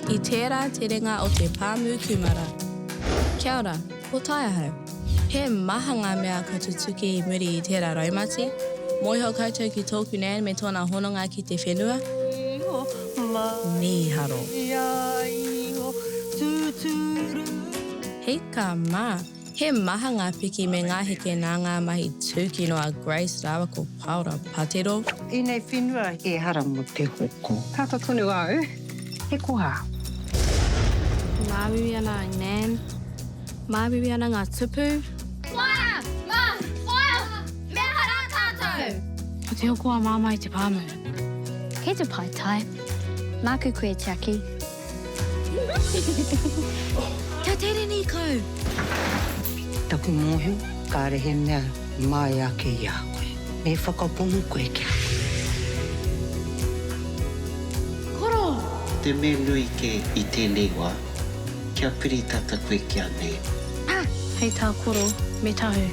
I tērā terenga o te pāmu kūmara. Kia ora, ko Tai ahau. He maha ngā mea ka tutuki i muri i tērā raumati. Mōhio koutou ki tōku nan me tōna hononga ki te whenua? Mīharo. Hika mā! He maha ngā piki me ngā heke nā ngā mahi tūkino a Grace rāua ko Paora Patero. Ēnei whenua ehara mō te hoko. Tata tonu au, he koha. Māuiui ana a Nan. Māuiui ana ngā tupu. Whaea! Mā! Whaea! Me aha rā tātou? Ko te hoko a Māmā i te pāmu. Kei te pai, Tai. Māku koe e tiaki. Kia tere Nīkau! Taku mōhio, kāre he mea māia ake i a koe. Me whakapono koe ki a koe. Koro! Te mea nui kē i tēnei wā, kia piri tata koe ki a Nan. Hei tā Koro me Tahu.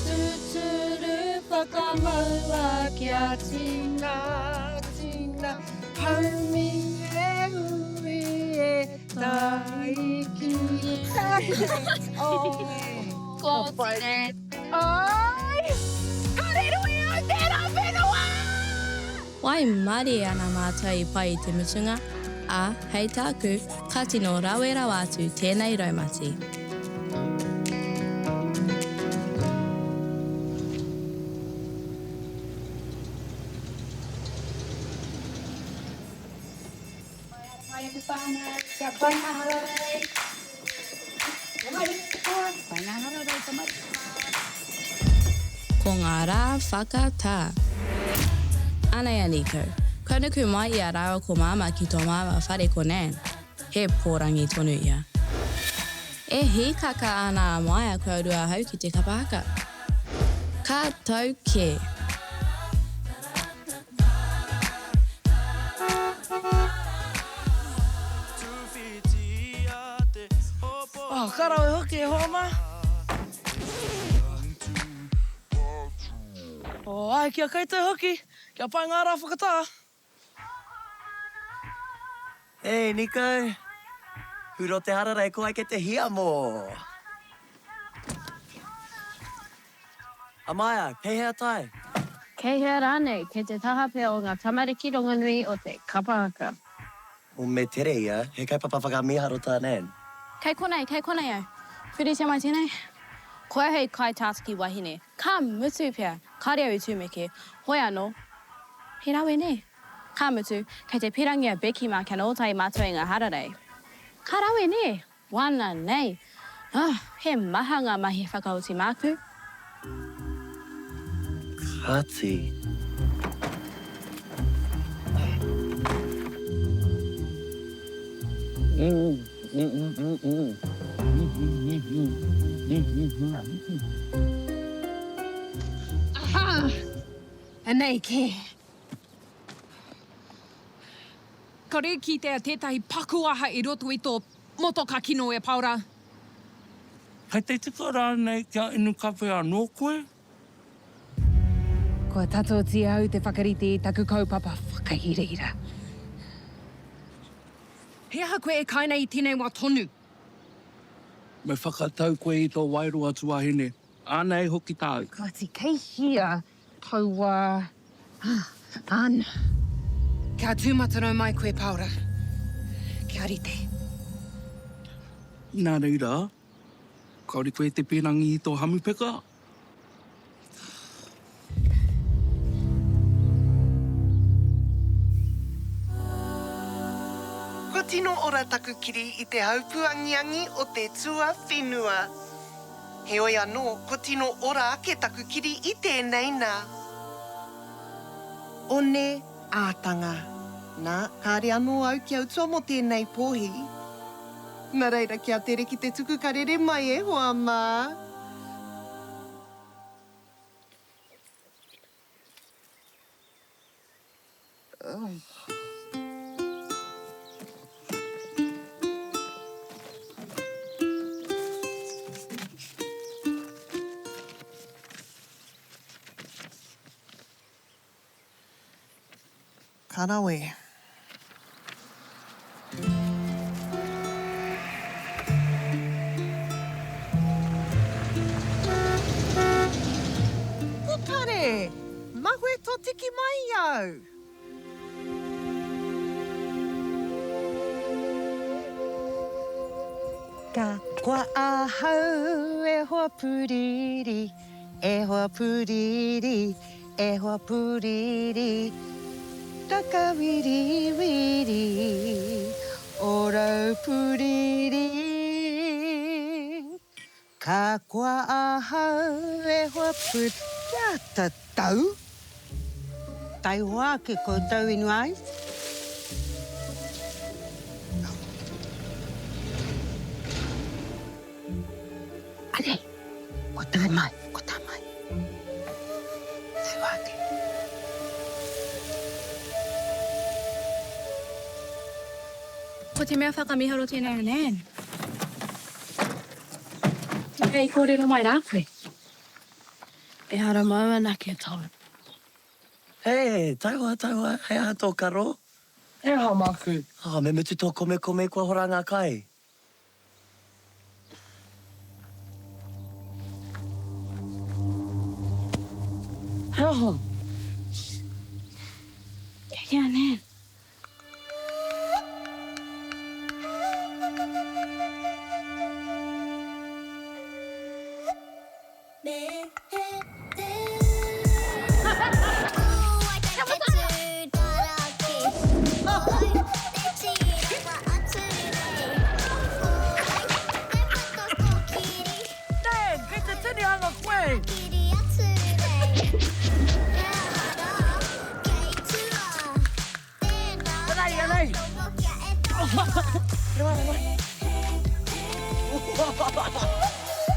Tūturu whakamaua kia tina, tina, haumi e ui e tāiki. Ko tine. Ai! Ka riro i au tērā whenua! Waimarie ana mātou i pai i te mutunga, ā, hei tāku, ka tino rawe rawa atu tēnei raumati. Pai e te whānau, kia pai ngā hararei. Pai ngā hararei tamariki. Ko ngā rā whakatā. Anei a Nico. Kua nuku mai ia rāua ko Māmā ki tō māmā whare ko Nan. He pōrangi tonu ia. E hīkaka ana a Maia kua uru ahau ki te kapa haka. Ka tau kē. Oh, ka rawe hoki e hoa ma. Oh, ae ki a koutou hoki, kia pai ngā rā whakatā. Hey Nico! Huro te hararei ko ai kei te hiamo! Amaia, kei hea tae? Kei hea rānei, kei te taha pea o ngā tamariki rongonui o te kapa haka. O me tere ia, he kaupapa whakamīharo tā Nan. Kei konei, kei konei au. Puritia mai tēnei. Ko au hei kaitātaki wahine. Ka mutu pea, kāre au i tumeke. Hoi anō, he rawe nē? Ka mutu, kei te pirangi a Becky mā kia noho tahi mātou i ngā hararei. Ka rawe nē? Wana nei! Oh, he maha ngā mahi whakaoti māku. Kāti. Aha! Anei kē. Kore kitea tētahi paku aha i roto i tō motoka kino e Paora. Kei te tika rānei kia inu kawhe anō koe? Kua tata oti au te whakarite i taku kaupapa whakahirahira. He aha koe e kai nei i tenei wa tonu? Me whakatau koe i tō wairua tuahine, ānei hoki tāu. Kāti, kei hea Taua ana. Kia tūmatanau mai koe, Paora. Kia rite. Nā reira, kāore koe te pīrangi i tō hamupeka? Kua tino ora taku kiri i te haupuangiangi o te tuawhenua. Heoi anō, kua tino ora ake taku kiri i tēnei nā. One ātanga. Nā, kāre anō au kia utua mō tēnei pōhi. Nā reira, kia tere ki te tuku karere mai e hoa mā. Ka rawe. Pukare! Mahue to tiki mai i au! Ka koa ahau e hoa puriri, e hoa puriri, E hoa pūriri, takawiriwiri, o Raupuriri. Ka koa ahau e hoa pū, kia tatau. Taihoa ake koutou inu ai. Anei, ko tae mai, ko tae mai. Tau ake. Ko te mea whakamiharo tēnei a Nan. Te mea i kōrero mai rā koe. Ehara māu anake, Tom. He, taihoa, taihoa, he aha tō karo? He aha māku? Oh, me mutu tō komekome, kua hora ngā kai. He aha? Kei hea Nan? Dan, kei te tinihanga koe! Anei, anei!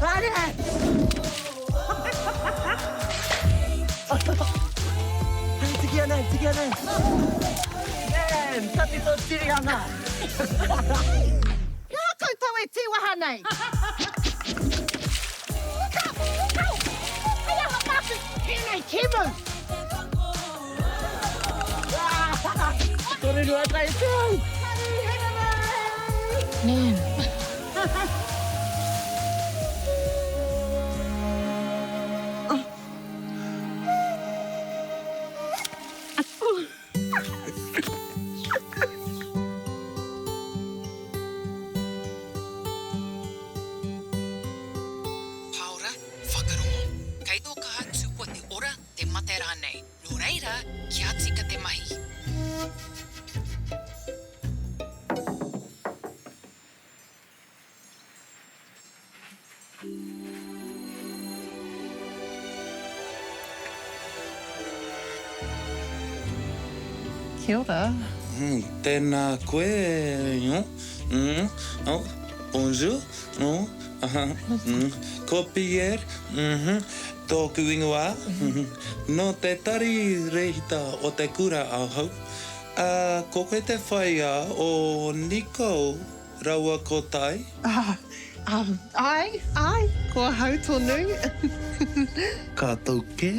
Haere! Haere, tiki anei, tiki anei! Man, kati tō tinihanga! He aha koutou e tīwaha nei? Ka, ka, hei aha māku tēnei kēmu? Torerua kai te au! Nan. Paora, whakarongo. Kei tō kaha tupua te ora, te mate rānei. Nō reira, kia tika te mahi. Kia ora. Tēnā koe, oh, bonjour, oh, aha, ko Pierre, tōku ingoa, nō te tari rēhita o te kura ahau, ā, ko koe te whaea o Nico raua ko Tai? Ah, āe, āe, ko ahau tonu. Ka tau kē.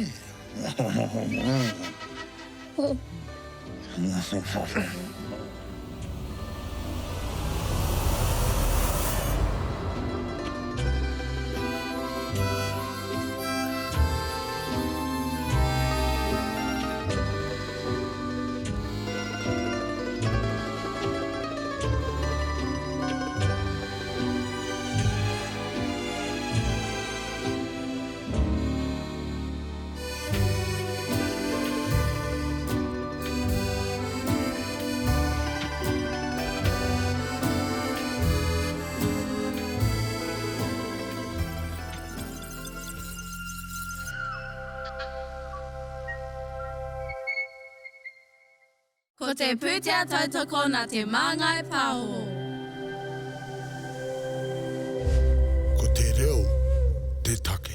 Ko te pūtea tautoko nā Te Māngai Pāho. Ko te reo te take.